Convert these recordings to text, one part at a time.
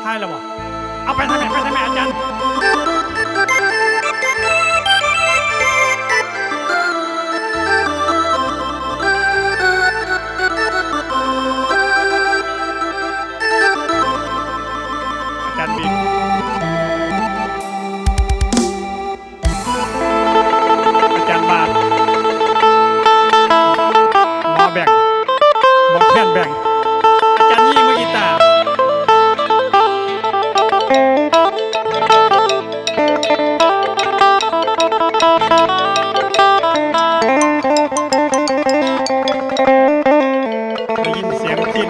ທ້າຍແລ້ວບໍ່? ເອົາໄປທາງໃດ ໄປທາງໃດອາຈານ? ອາຈານບິນ ອາຈານບາດ ໝໍແບງ ໝໍແຄນແບງ ອາຈານຢີມືກີຕາ. ໄດ້ຍິນສຽງພິນ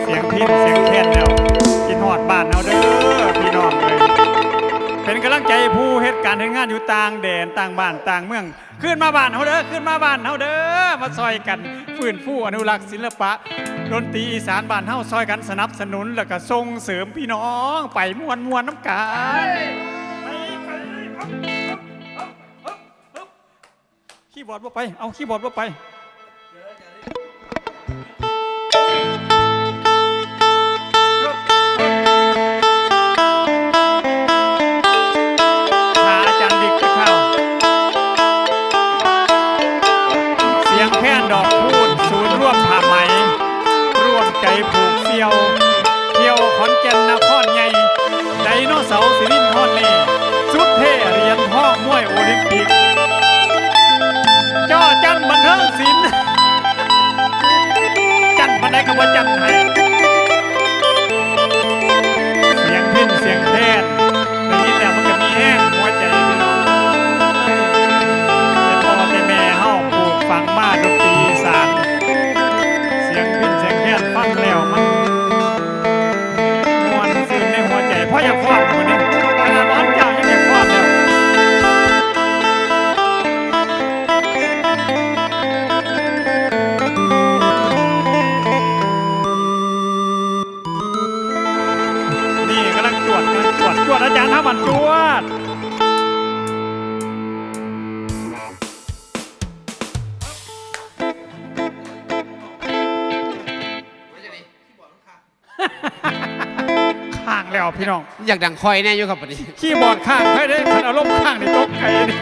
ສຽງພິນ ສຽງແຄນແລ້ວ ຄິດຮອດບ້ານເຮົາເດີພີ່ນ້ອງເອີຍ. ເປັນກຳລັງໃຈໃຫ້ຜູ້ເຮັດການເຮັດງານຢູ່ຕ່າງແດນ ຕ່າງບ້ານຕ່າງເມືອງ ຄືນມາບ້ານເຮົາເດີ ຄືນມາບ້ານເຮົາເດີ ມາຊ່ອຍກັນຟື້ນຟູອະນຸລັກສິລະປະດົນຕີອີສານບ້ານເຮົາ ຊ່ອຍກັນສະໜັບສະໜູນ ແລ້ວກະສົ່ງເສີມພີ່ນ້ອງໄປມ່ວນໆນຳກັນ. ຄີບອດບໍ່ໄປ ເອົາຄີບອດບໍ່ໄປ. ຖ້າອາຈານດິກຈະເຂົ້າ ສຽງແຄນດອກຄູນ ສູນລວມຜ້າໄໝ ລວມໃຈຜູກສ່ຽວ ທ່ຽວຂອນແກ່ນນະຄອນໃຫຍ່ ໄດໂນເສົາສິລິນທອນແນ່ ສຸດເທ່ຫຼຽນທອງມວຍໂອລິມປິກ ຈໍ້ຈັນບັນເທີງສິນ ຈັນປານໃດກໍບໍ່ຈັນໃຫ້. ສຽງພິນສຽງແຄນ ໄດ້ຍິນແລ້ວມັນກໍມີແຮງຫົວໃຈພີ່ນ້ອງ. ແຕ່ພໍ່ແຕ່ແມ່ເຮົາປູກຝັງມາດົນຕີອີສານ ສຽງພິນສຽງແຄນຟັງແລ້ວມັນ ມ່ວນຊື່ນໃນຫົວໃຈ ພໍຢາກຟ້ອນມື້ນີ້ ຂະໜາດອ່ອນຈ້າຍັງຢາກຟ້ອນແລ້ວ. ນີ້ກຳລັງຈວດ ກຳລັງຈວດ ຈວດອາຈານເຮົາບັດ ຈວດ. ຄ້າງແລ້ວພີ່ນ້ອງ ຢາກດັງຂ້ອຍແດ່ຢູ່ຄັບບັດນີ້ ຄີບອດຄ້າງຂ້ອຍເດ້ ຄັນອາລົມຄ້າງນີ້ຕົກໃຈເດ້.